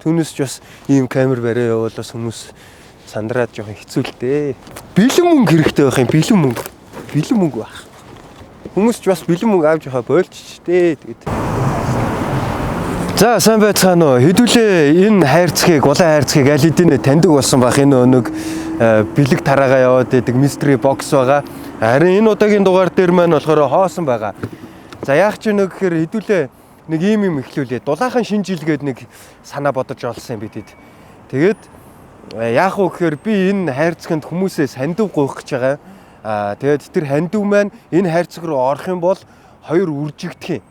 Түүнээс ч бас ийм камер бариа явуул бас хүмүүс сандраад жоохон хэцүү л дээ. Бэлэн мөнгө хэрэгтэй байх юм. Бэлэн мөнгө. Бэлэн мөнгө байх. Хүмүүс ч бас бэлэн мөнгө авч явахаа больч дээ. Тэгээд. За сайн байцгаана уу. Хэдүүлээ энэ хайрцгийг, улаан хайрцгийг аль хэдийн таньдаг болсон байх. Энэ өнөг бэлэг тараагаа яваад байдаг mystery box байгаа. Харин энэ удаагийн дугаар дээр маань болохоор хоосон байгаа. За яах ч вэ гэхээр хэдүүлээ нэг ийм юм эхлүүлээ. Дулаахан шинэ жил гээд нэг санаа бодож олсон юм бид. Тэгээд яах вэ гэхээр би энэ хайрцагт хүмүүсээс хандив гуйх гэж байгаа. Аа тэгээд тэр хандив маань энэ хайрцаг руу орох юм бол хоёр үржигдэх юм.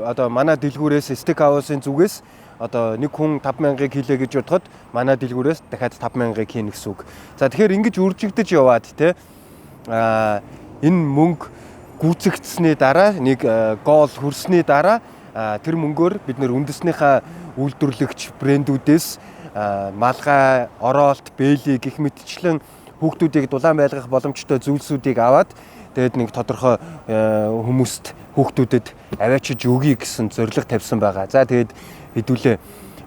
Одоо манай дэлгүүрээс Steak House-ын зүгээс одоо нэг хүн 5000-ыг хийлээ гэж бодоход манай дэлгүүрээс дахиад 5000-ыг хийнэ гэсэн үг. За тэгэхээр ингэж үржигдэж яваад те аа энэ мөнгө гүйцэгдсэний дараа нэг гол хүрсний дараа тэр мөнгөөр бид нэр үндэснийхээ үйлдвэрлэгч брэндүүдээс малгай, ороолт, бэли гэх мэтчлэн хүүхдүүдийг дулаан байлгах боломжтой зүйлсүүдийг аваад тэгээд нэг тодорхой хүмүүст хүүхдүүдэд аваачиж өгье гэсэн зорилго тавьсан байгаа. За тэгээд хэдүүлээ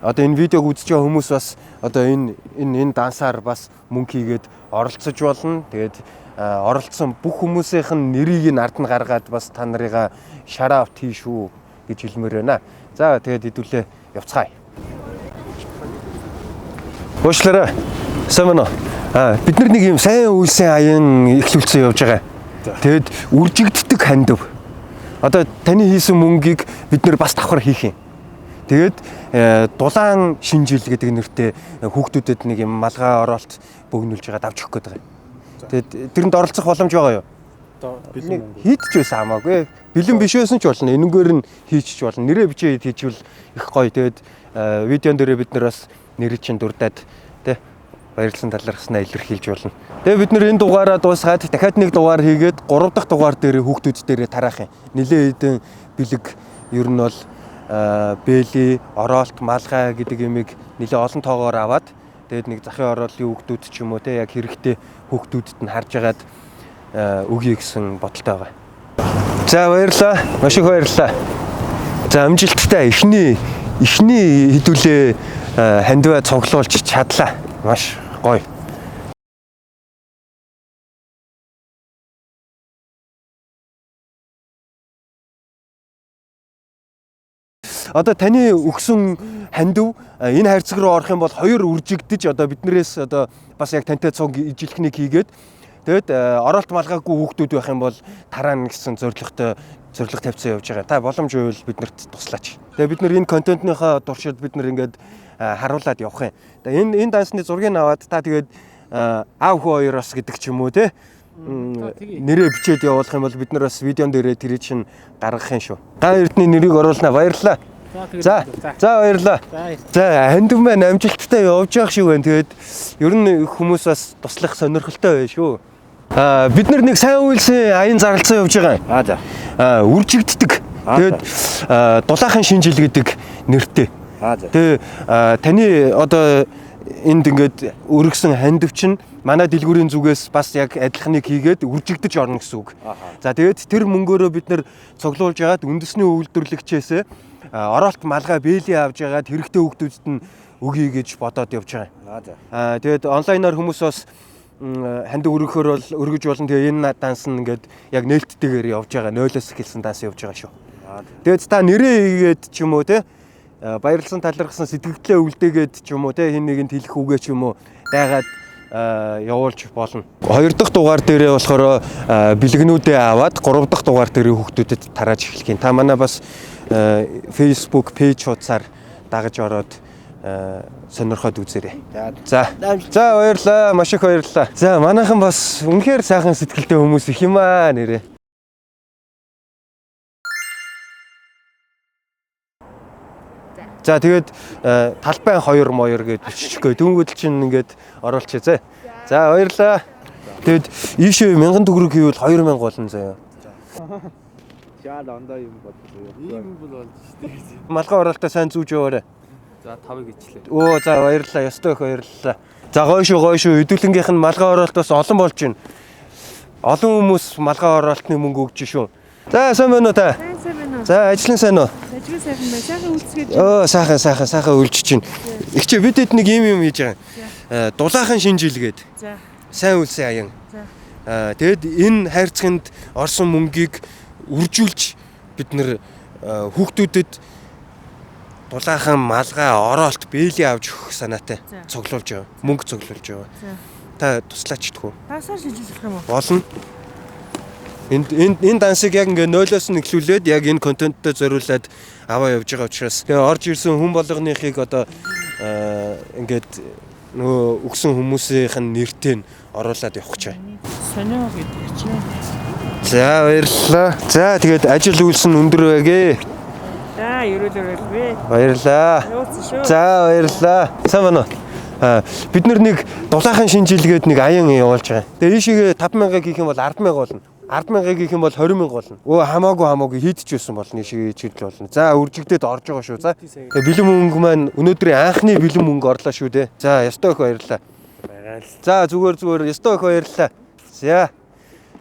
одоо энэ видеог үзэж байгаа хүмүүс бас одоо энэ энэ энэ дансаар бас мөнгө хийгээд оролцож болно. Тэгээд оролцсон бүх хүмүүсийнх нь нэрийг нь ард нь гаргаад бас та нарыгаа shout out хий шүү гэж хэлмээр байна. За тэгээд хэдүүлээ явцгаая. Уучлаарай. Сайн байна уу? Бид нар нэг юм сайн үйлсэн аян эхлүүлсэн явж байгаа. Тэгээд үржигддэг хандив. Одоо таны хийсэн мөнгийг бид нар бас давхар хийх юм. Тэгээд дулаан шинэ жил гэдэг нэртэй хүүхдүүдэд нэг юм малгай ороолт бөгнүүлж байгаа давж өгөх гээд байгаа. Тэгээд тэрэнд оролцох боломж байгаа юу? Одоо бэлэн мөнгө. Хийдэж байсан хамаагүй. Бэлэн биш байсан ч болно. Энэнгээр нь хийчих болно. Нэрээ бичээд хийчихвэл их гоё. Тэгээд видеон дээрээ бид нар бас нэрийг чинь дурдаад тэ баярлсан талархснаа илэрхийлж болно. Тэгээ бид нэр энэ дугаараа дуусгаад дахиад нэг дугаар хийгээд 3 дахь дугаар дээр хүүхдүүд дээрээ тараах юм. Нилээ хэдэн бэлэг ер нь бол бэли, ороолт, малгай гэдэг юмыг нилээ олон тоогоор аваад тэгээд нэг захын ороолын хүүхдүүд ч юм уу те яг хэрэгтэй хүүхдүүдэд нь харж агаад өгье гэсэн бодолтой байгаа. За баярлалаа. Маш их баярлалаа. За амжилттай эхний хэдүүлээ хандиваа цуглуулж чадлаа. Маш гоё. Одоо таны өгсөн хандив энэ хайрцаг руу орох юм бол хоёр үржигдэж одоо биднээс одоо бас яг тантай цуг ижилхнийг хийгээд тэгээд ороолт малгайгүй хүүхдүүд байх юм бол тараана гэсэн зорилготой зорилго тавьсан явж байгаа. Та боломж байвал биднэрт туслаач. Тэгээд бид нар энэ контентныхаа туршид бид нар ингээд харуулад явах юм. Тэгээд энэ дансны зургийг аваад та тэгээд аав хүү хоёроос гэдэг ч юм уу те нэрээ бичээд явуулах юм бол бид нар бас видеон дээрээ тэрийг чинь гаргах юм шүү. Ган эрдний нэрийг оруулнаа. Баярлалаа. За за баярлалаа. За хандив маань амжилттай явж явах шиг байна. Тэгээд ер нь хүмүүс бас туслах сонирхолтой байна шүү. Бид нар нэг сайн үйлсийн аян зарлцсан явж байгаа юм. Аа за. Үржигддэг. Тэгээд дулаахан шинэ жил гэдэг нэртэй. Аа за. Тэгээ таны одоо энд ингээд өргөсөн хандив чинь манай дэлгүүрийн зүгээс бас яг адилханыг хийгээд үржигдэж орно гэсэн үг. За тэгээд тэр мөнгөөрөө бид нэр цуглуулж ягаад үндэсний үйлдвэрлэгчээс ороолт малгай бэли авч ягаад хэрэгтэй хүүхдүүдэд нь өгье гэж бодоод явж байгаа. Аа за. Тэгээд онлайнаар хүмүүс бас хандив өргөхөөр бол өргөж болно. Тэгээ энэ данс нь ингээд яг нээлттэйгээр явж байгаа. 0-оос эхэлсэн данс явж байгаа шүү. Тэгээд та нэрээ хийгээд ч юм уу те баярлсан талархсан сэтгэгдлээ үлдээгээд ч юм уу те хин нэгэнд хэлэх үгээ ч юм уу дайгаад явуулж болно. 2 дахь дугаар дээрээ болохоор бэлгнүүдээ аваад 3 дахь дугаар дээрээ хүүхдүүдэд тарааж эхлэх юм. Та манай бас Facebook пэйж хуудасаар дагаж ороод сонирхоод үзээрэй. За. За баярлалаа. Маш их баярлалаа. За манайхан бас үнэхээр сайхан сэтгэлтэй хүмүүс их юм аа нэрээ. За тэгээд талбай 2 моёр гэд биччихгүй. Дөнгөдөл чинь ингээд оруулчих зэ. За баярлалаа. Тэгээд ийшээ 1000 төгрөг хийвэл 2000 болно заяа. Жаал ондоо юм бодлоо. Ийм бол болж штэ. Малгай оролтоо сайн зүүж яваарай. За 5-ыг ичлээ. Өө за баярлалаа. Ёстой их баярлалаа. За гоё шүү гоё шүү. Хэдүүлэнгийнх нь малгай оролт бас олон болж байна. Олон хүмүүс малгай оролтны мөнгө өгч шүү. За сайн байна уу та? Сайн сайн байна уу? За ажлын сайн уу? Ажиг сайхан бай. Сайхан үлцгээд. Оо, сайхан сайхан сайхан үлжиж чинь. Игчээ, бид хэд нэг юм юм хийж байгаа. Дулаахан шинэ жил гээд. За. Сайн үлсэн аян. За. Тэгэд энэ хайрцагт орсон мөнгийг үржүүлж бид нэр хүүхдүүдэд дулаахан малгай, ороолт, бээлий авч өгөх санаатай цуглуулж байгаа. Мөнгө цуглуулж байгаа. Та туслаач идэх үү? Дансаар шилжүүлэх юм уу? Болно. Энд энэ энэ дансыг яг ингээ нойлоос нь эхлүүлээд яг энэ контенттой зориулаад аваа явж байгаа учраас тэгээ орж ирсэн хүн болгоныхыг одоо ингээд нөгөө өгсөн хүмүүсийнх нь нэртэй нь оруулаад явах гэж байна. Сонио гэдэг чинь. За, баярлалаа. За, тэгээд ажил үйлс нь өндөр байгээ. За, ерөөлөөр байлгүй. Баярлалаа. Явуулсан шүү. За, баярлалаа. Сайн байна уу? Бид нэг дулаахан шинэ жил гээд нэг аян явуулж байгаа. Тэгээ ийшээгээ 5000-ыг хийх юм бол 100000 болно. 100000-ыг хийх юм бол 20000 болно. Өө, хамаагүй хамаагүй хийдэж байсан болно. Ийшээгээ хийчихэл болно. За, үржигдээд орж байгаа шүү. За. Тэгээ бэлэн мөнгө маань өнөөдрийн анхны бэлэн мөнгө орлоо шүү дээ. За, ёстой их баярлалаа. За, зүгээр зүгээр ёстой их баярлалаа. За.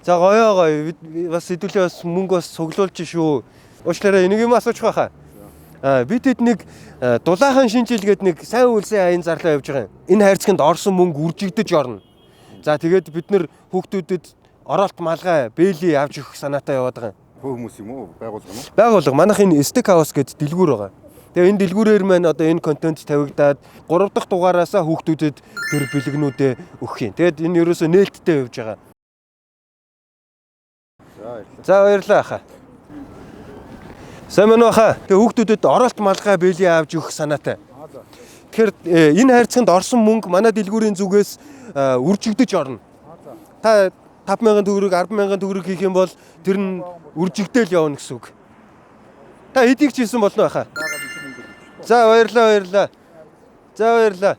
За, гоё гоё. Бид бас хэдүүлээ бас мөнгө бас цуглуулж шүү. Уучлаарай, энийг юм асуучих байхаа. Бид хэд нэг дулаахан шинэ жил гээд нэг сайн үлсэн аян зарлаа явж байгаа юм. Энэ хайрцагт орсон мөнгө үржигдэж орно. За, тэгээд бид нэр хүүхдүүдэд ороолт, малгай, бээлий авч өгөх санаатай яваад байгаа юм. Хувь хүмүүс юм уу? Байгууллага юм уу? Байгууллага, манайх энэ Steak House гээд дэлгүүр байгаа. Тэгээ энэ дэлгүүрээр маань одоо энэ контент тавигдаад 3 дахь дугаараасаа хүүхдүүдэд тэр бэлгнүүдээ өгөх юм. Тэгээд энэ ерөөсөө нээлттэй явж байгаа. За, баярлалаа хаа. Сайн байна уу хаа? Тэгээ хүүхдүүдэд ороолт, малгай, бээлий авч өгөх санаатай. Тэгэхээр энэ хайрцагт орсон мөнгө манай дэлгүүрийн зүгээс үржигдэж орно. Та 5000 төгрөг, 100000 төгрөг хийх юм бол тэр нь үржигдээл явна гэсэн үг. Та эдийг ч хийсэн болно байхаа. За, баярлалаа, баярлалаа. За, баярлалаа.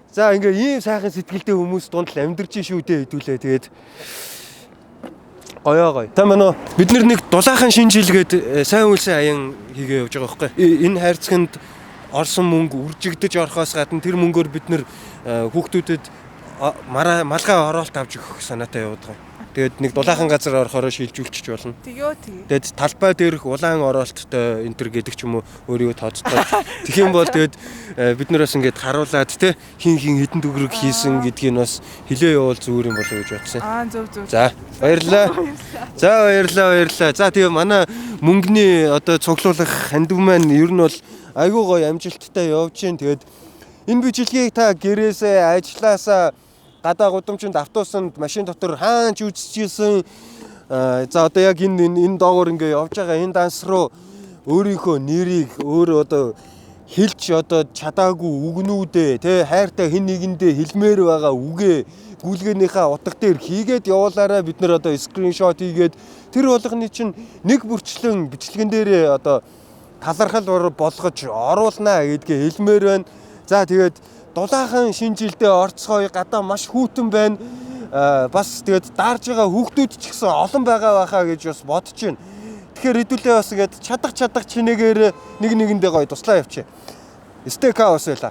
За, ингээ ийм сайхан сэтгэлтэй хүмүүс дунд л амьдарч шүү дээ хэдүүлээ. Тэгээд гоё гоё. Та мань уу, бид нэг дулаахан шинэ жил гээд сайн үлсэн аян хийгээ явж байгаа байхгүй. Энэ хайрцагт орсон мөнгө үржигдэж орохоос гадна тэр мөнгөөр бид нэр хүүхдүүдэд малгай, ороолт авч өгөх санаатай яваад байгаа. Тэгээд нэг дулаахан газар орохороо шилжүүлчих болно. Тэгөө тэгээ. Тэгээд талбай дээрх улаан ороолттой энэ төр гэдэг ч юм уу өөрийгөө тооцдоо. Тэгэх юм бол тэгээд бид нар бас ингээд харуулад те хин хин хэдэн төгрөг хийсэн гэдгийг бас хэлээ явуул зүгээр юм болов уу гэж бодсон. Аа, зөв зөв. За, баярлалаа. За, баярлалаа, баярлалаа. За, тэгээ манай мөнгөний одоо цуглуулах хандив маань ер нь бол айгүй гоё амжилттай явж гин. Тэгээд энэ бичлэгийг та гэрээсээ, ажилласаа, гадаа гудамжинд, автобусанд, машин дотор хаан ч үзчихсэн. За, одоо яг энэ энэ доогуур ингээ явж байгаа энэ данс руу өөрийнхөө нэрийг, өөрөө одоо хэлж одоо чадаагүй үгнүүдээ тэ хайртай хэн нэгэндээ хэлмээр байгаа үгээ гүйлгээнийхээ утга дээр хийгээд явуулаарай. Бид нар одоо screenshot хийгээд тэр болгоны чинь нэг бүрчлэн бичлэгэн дээрээ одоо талархал болгож оруулнаа гэдгээ хэлмээр байна. За, тэгээд дулаахан шинэ жилдээ орцгоё, гадаа маш хүйтэн байна. Бас тэгээд даарж байгаа хүүхдүүд ч гэсэн олон байгаа байхаа гэж бас бодож байна. Тэгэхээр хэдүүлээ бас ингээд чадах чадах чинээгээр нэг нэгэндээ гоё туслаа явчих. Steak House байла.